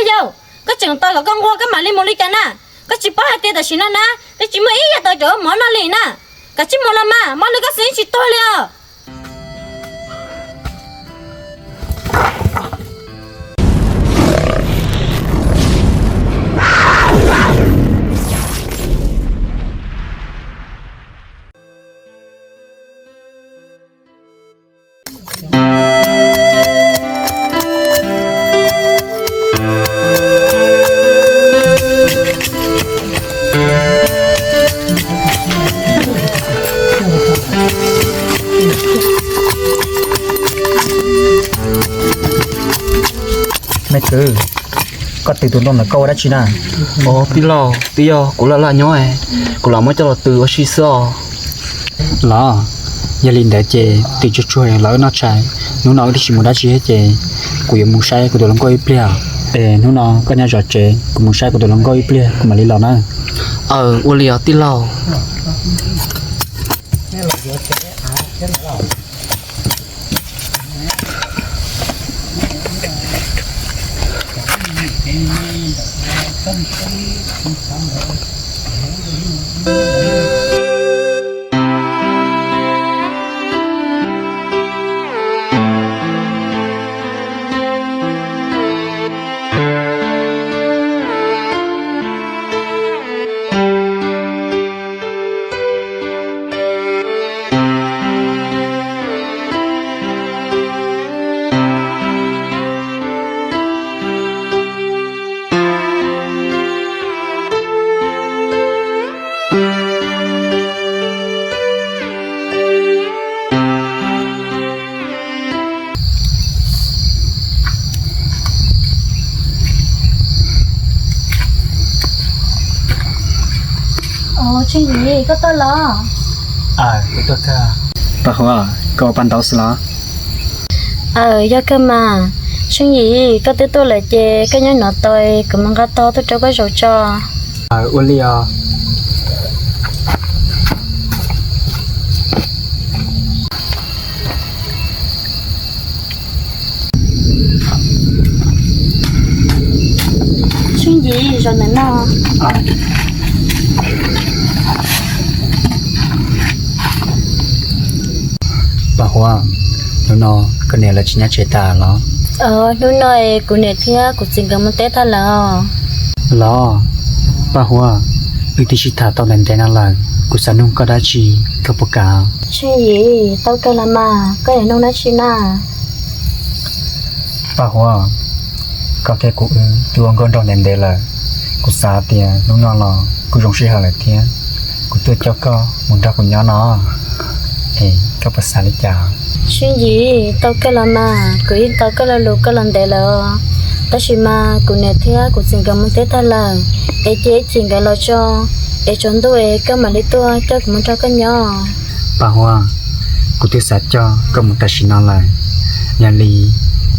Yog, koj tseem tos kom koj nquag koj mam li mus li cas na? Koj tsis paub hais tias tam sim no na, twb tsis muaj ib yam tau cov mov noj li na. Kav tsij mus los mas, mov li koj xwb tsis tuag li os. Me kwv, koj tws tus ntoo ntawm koj ua dab tsi na? Os tij laug, twb yog kuv laj laj nyob, kuv lam muab coj los tws ua si xwb os. Los, yog li ntawd ces tws tsuag tsuag los wb noj tshais, hnub no wb twb tsis mus dab tsi thiab ces kuv yuav mus saib kuv tus hluas nkauj ib pliag. Es hnub no koj nyob zov tsev, kuv mus saib kuv tus hluas nkauj ib pliag kuv mam li los na. Aws, ua li os tij laug. Tsheej Yim, koj tuaj los? Paj Huab, koj ua paj ntaub xwb los? Aws, yog kawg mas. Tsheej Yim, koj twb tuaj lawm ces koj nyob no tos kuv mus nqa tog tuaj rau koj zaum tso. Aws, ua li os. Tsheej Yim, zaum ntawm no. Paj Huab, hnub no koj niam lawv tsis nyob tsev tas los? Hnub no es kuv niam thiab kuv txiv nkawd mus teb tag lawm. Los, Paj Huab, wb twb sib tham tau ntev ntev no lawm, kuv xav nug koj dab tsi, koj puas kam? Tsheej Yim, tau kawg los mas, koj yuav nug dab tsi na? Paj Huab, koj thiab kuv wb twb ua nkauj nraug ntev ntev lawm, kuv xav tias hnub no los kuj zoo sij hawm lawm thiab, kuv tuaj coj koj mus nrog kuv nyob no, es koj puas xav li cas? Tsheej Yim, tau kawg los mas, kuv yeej tos koj lo lus koj los ntev lawm os. Tab sis mas kuv niam thiab kuv txiv nkawd mus teb tag lawm, es cia ib chim nkawd los tso, es tsaus ntuj es koj mam li tuaj coj kuv mus nrog koj nyob. Paj Huab, kuv twb xav coj koj mus tam sim no lawm, yog li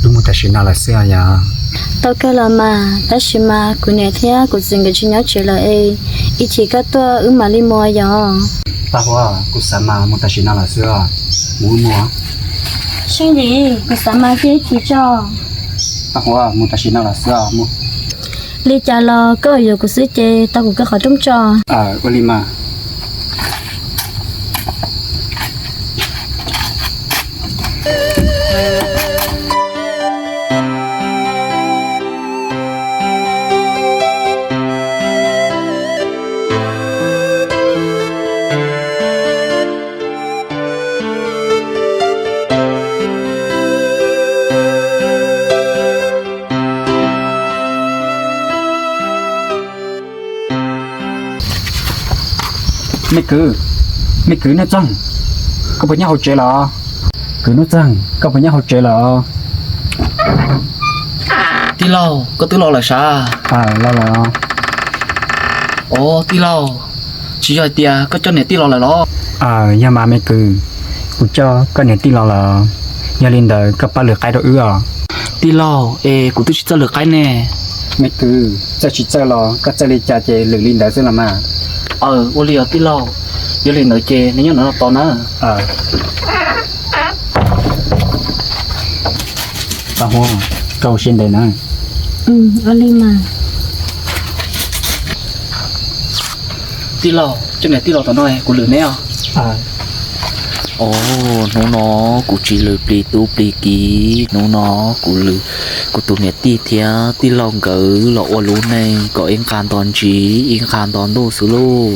wb mus tam sim no lawm xwb os yom. Tau kawg los mas, tab sis mas kuv niam thiab kuv txiv nkawd tsis nyob tsev lawm es, ib chim koj tuaj wb mam li mus yom. Paj Huab, kuv xav mas mus tam sim no lawm xwb os, mus wb mus. Tsheej Yim, kuv xav mas cia ib chim tso. Paj Huab, mus tam sim no lawm xwb os, mus. Li cas los koj yuav kuv xwb ces tau kuv kawg qhov rooj tso. Ua li mas. Me kwv, me kwv Nuj Txeeg, koj puas nyob hauv tsev lawm? Kwv Nuj Txeeg, koj puas nyob hauv tsev lawm? Tij laug, koj twb los lawm sav? Los lawm. Os tij laug, tsis yog hais tias koj coj niam tij los lawm los? Yog mas me kwv, kuv coj koj niam tij los lawm, yog li ntawd koj pab lwm qaib rau wb os. Tij laug, es kuv twb tsis txawj lwm qaib ne. Me kwv, txawj tsis txawj los koj txawj li cas ces lwm li ntawd xwb los mas. Aws, ua li os tij laug, yog li ntawd ces neb nyob no tos na. Paj Huab, koj ua siab ntev na. Ua li mas. Tij laug, coj niam tij los tom no kuv lwm neb os. Os, hnub no kuv tsis lwm plis tub plis kiv, hnub no kuv lwm kuv tus niam tij thiab tij laug nkawd los ua lub neej kom ib nqa nto ntsis ib nqa nto ntuj xwb lauj.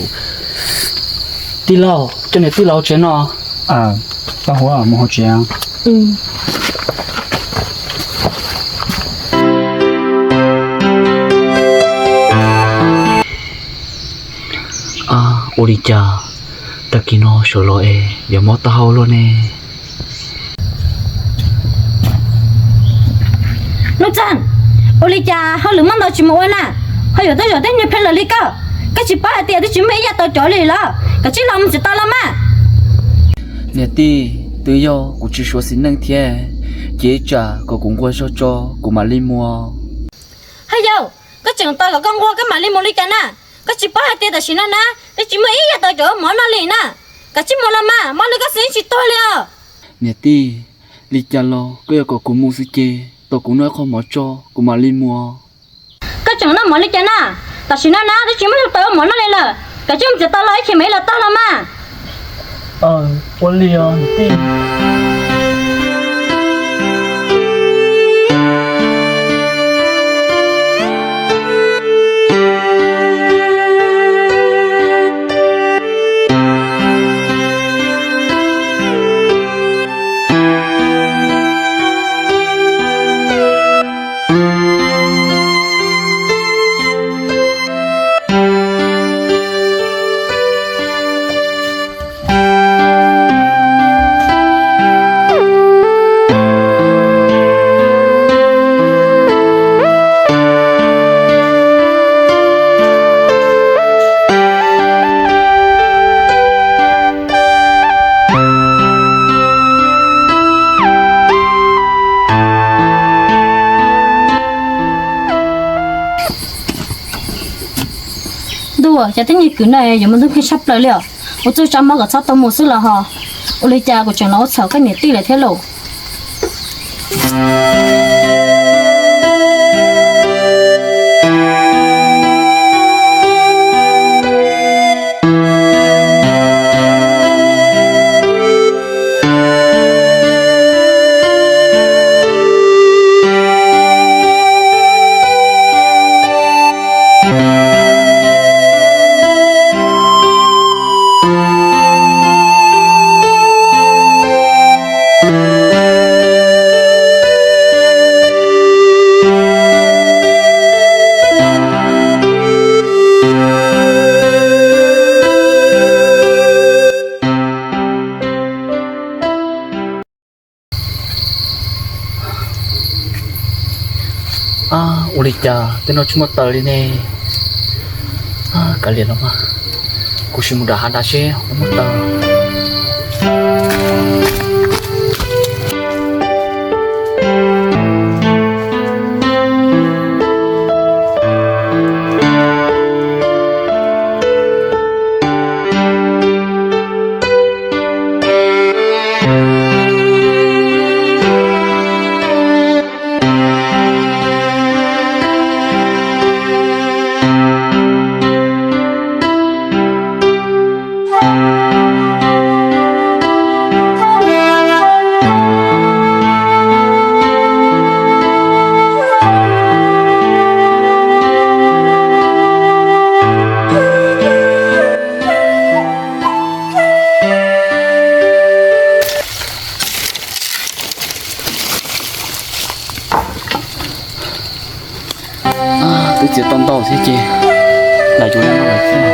Tij laug, coj niam tij los hauv tsev no. Tau, mus hauv tsev. Ua li cas tag kis no sawv los es yuav mob taub hau luaj ne? Nuj Txeeg, ua li cas hauj lwm muaj ntau tsis mus ua na, ho yuav tuaj zaum tej niag phem lawm li koj? Koj tsis paub hais tias twb tsis muaj ib yam tau cov li los? Koj cia li los mus txiav taws los mas. Niam tij, twb yog kuv tsis suav xis neej thiab, cia tsam kom kuv nquag zog tso kuv mam li mus. Haj yau, koj tseem tos kom koj nquag koj mam li mus li cas na? Koj tsis paub hais tias tam sim no na twb tsis muaj ib yam tau cov mov noj li na. Koj cia li mus los mas, mob li koj xwb tsis tuag li os. Niam tij, li cas los koj yuav kom kuv mus xwb ces tos kuv noj ib qho mov tso kuv mam li mus. Koj tseem noj mov li cas na? Tam sim no na twb tsis muaj tau mov noj li lawm, koj cia li mus txiav taws los ib chim mam li los tog los mas. Ua li os niam tij. Ntuj, cov tib neeg kwv no yuav mus ntuj nkeeg tshaj plaws li os. Kuv txawj tsa mob kom txhob tau mus xwb los ho, ua li cas kuv tseem los ua txhaum koj niam tij lawm thiab lauj. Ua li cas tej no tsis muaj taws li ne? Kav liam los mas, kuv sim mus nram hav nrad seb puas muaj taws. Twb txiav tau ntau thiab ces lam yuav noj lawm xwb.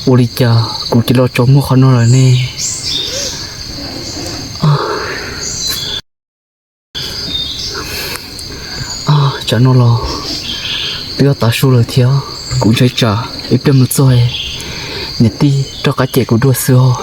Ua li cas kuv cia li tsaus muag qhov no lawm ne? Tsam no los twb yuav tav su lawm thiab, kuv ntshai tsam ib pliag mus txog niam tij rov qab cem kuv dua xwb os.